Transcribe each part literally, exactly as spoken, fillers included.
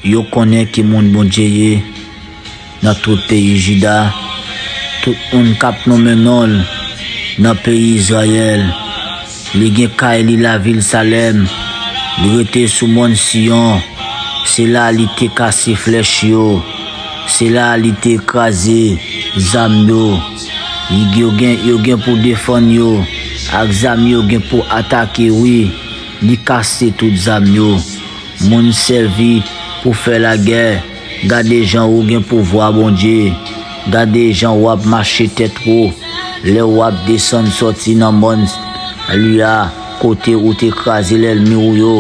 Yo konnen ki moun Bondye ye nan tout peyi Jida, tout moun k ap nonmen non l nan peyi Izrayèl. Li gen kay li lavil Salèm, li rete sou mòn Siyon. Se la li te kase flèch yo, se la li te kraze zam yo. Yo gen, yo gen pou defann yo, ak zam yo gen pou atake, wi, li kase tout zam yo. Moun sèvi pou fè lagè. Gade jan ou gen pouvwa, Bondye. Gade jan w ap mache tèt wo. Lè w ap desann sòti nan mòn, alelouya, kote ou te kraze lènmi w yo.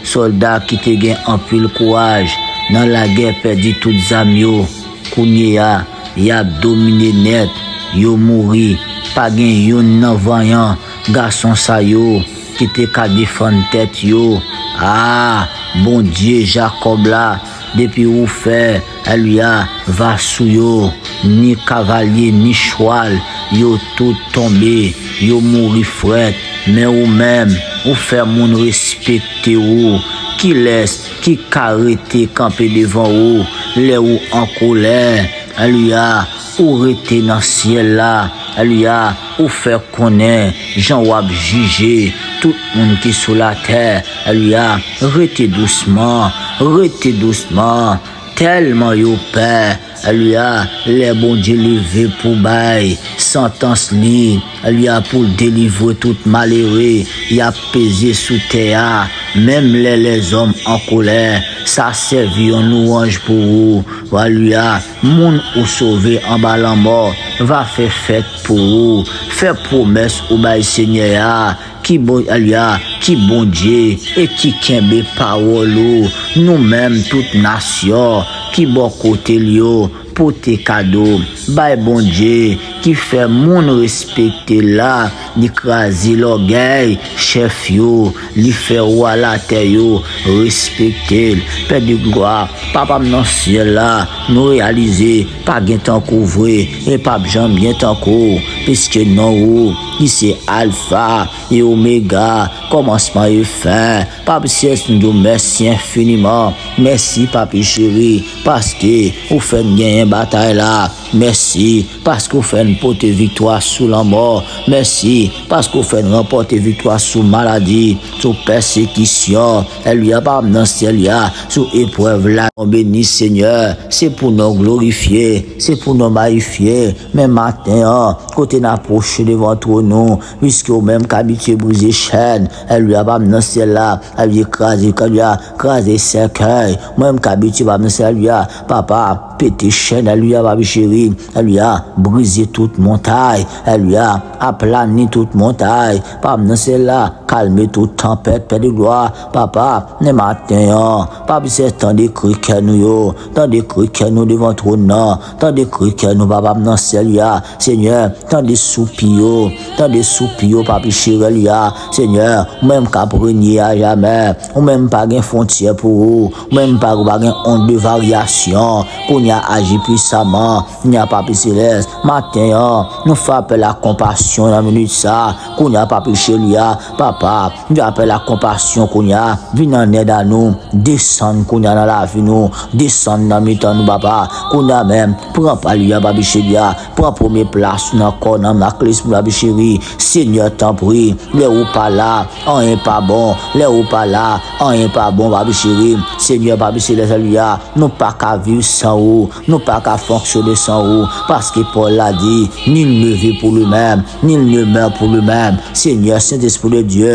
Sòlda ki te gen anpil kouraj nan lagè pèdi tout zam yo. Kounye a, y ap domine nèt. Yo mouri. Pa gen youn nan vanyan gason sa yo ki te ka defann tèt yo. A, Bondye Jakòb la, depi ou fè, alelouya, va sou yo, ni kavalye, ni chwal, yo tout tonbe, yo mouri frèt. Men ou menm, ou fè moun respekte ou. Kilès ki ka rete kanpe devan ou lè ou an kolè? Alelouya, ou rete nan syèl la. Alelouya, ou fè konnen jan w ap jije tout moun ki sou latè. Alelouya, rete dousman, rete dousman, tèlman yo pè. Alelouya, lè Bondye leve pou bay santans li, alelouya, pou l delivre tout malere, y ap peze sou tè a. Menm lè lèzòm an kolè, sa sèvi yon lwanj pou ou. Alelouya, moun ou sove anba lanmò va fè fèt pou ou. Fè pwomès ou bay Senyè a, ki bon, alelouya, ki Bondye e ki kenbe pawòl ou. Nou menm, tout nasyon ki bò kote l yo, pote kado, bay Bondye ki fè moun respekte l la, li kraze lògèy chèf yo, li fè wa latè yo respekte l. Pè de glwa, Papa m nan syèl la, nou reyalize pa gen tankou w vre, e p ap janm gen tankou w, piske non ou, ki se Alfa e Omega, kòmansman e fen. Papi Selès, nou di w mèsi enfiniman. Mèsi, Papi cheri, paske ou fè n genyen batay la. Mèsi, paske ou fè n pote viktwa sou lanmò. Mèsi, paske ou fè n ranpòte viktwa sou maladi, sou pèsekisyon. Alelouya, Papa m nan syèl la, sou eprèv la. Nou beni, Senyè, se pou non w glorifye, se pou non w mayifye. Men maten an, kote n apwoche devan twòn ou, piske ou menm k abitye brize chèn, alelouya, Papa m nan syèl la, alelouya, kraze, alelouya, kraze sèkèy. Mwen menm k abitye, Papa m nan syèl, alelouya, Papa, pete chèn, alelouya, Papi cheri, alelouya, brize tout montay, alelouya, aplani tout montay, Papa m nan syèl la, kalme tout tanpèt, Pè de glwa, Papa, men maten an, Papi Selès, tande kri kè nou yo, tande kri kè nou devan twòn nan, tande kri kè nou, Papa m nan syèl la, Senyè, tande soupi yo, tande soupi yo, Papi cheri, alelouya, Senyè, ou menm k ap renye a jamè, ou menm pa gen fwontyè pou ou, ou menm pa, pa gen ond de varyasyon, kounye a aji pwisaman, kounye a Papi Selès, maten an, nou fè apèl a konpasyon nan minit sa, kounye a Papi cheri a, Papa, nou fè apèl a konpasyon kounye a, vin an èd a nou, desann kounye a nan lavi nou, desann nan mitan nou, Papa, kounye a menm, pran pa li a, Papi cheri a, pran premye plas ou nan kò, nanm ak lespri, Papi cheri, Senyè, tanpri, lè ou pa la, anyen pa bon, lè ou pa la, anyen pa bon, Papi cheri, Senyè, Papi Selès, alelouya, nou pa ka viv san ou, nou pa ka fonksyone san ou, paske Pòl la di, nul ne vit pour lui-même, nul ne meurt pour lui-même. Senyè, Sentespri de Dye,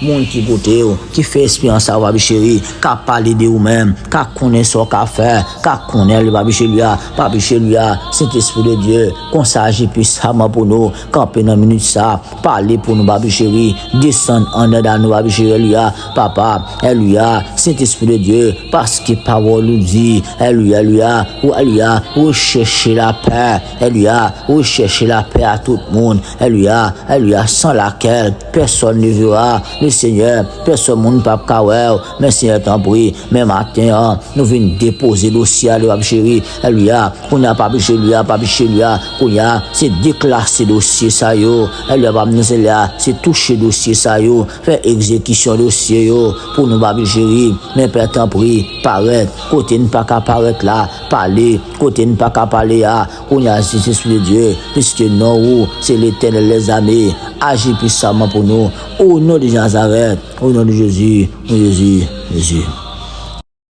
moun ki koute w, ki fè esperyans sa, Papi cheri, ka pale de ou menm, ka konnen sa w ka fè, ka konnen li, Papi cheri a, Papi cheri a, Sentespri de Dye, konsa aji pwisaman pou nou, kanpe nan minit sa, pale pou nou, Papi cheri, desann an èd a nou, Papi cheri, alelouya, Papa, alelouya, Sentespri de Dye, paske pawòl ou di, alelouya, alelouya, ou, alelouya, rechèche lapè, Alelouya, rechèche lapè a tout moun. Alelouya, alelouya, san lakèl pèsonn ne vera le Senyè, pèsonn moun p ap ka wè w. Men Senyè, tanpri, men maten an, nou vin depoze dosye a, Pap Cheri. Alelouya, kounye a, Pap Cheri, Pap Cheri, kounye a, se deklase dosye sa yo. Alelouya, Papa m nan selès la, se touche dosye sa yo, fè egzekisyon dosye yo pou nou, Pap Cheri. Men Pè, tanpri, parèt kote n pa ka parèt la, pale kote n pa ka pale a. Kounye a, Sentespri de Dye, piske non ou se Letènèl dèzame, aji pwisaman pou nou. O non de Nazarèt, o non de Jezi, o Jezi, Jezi.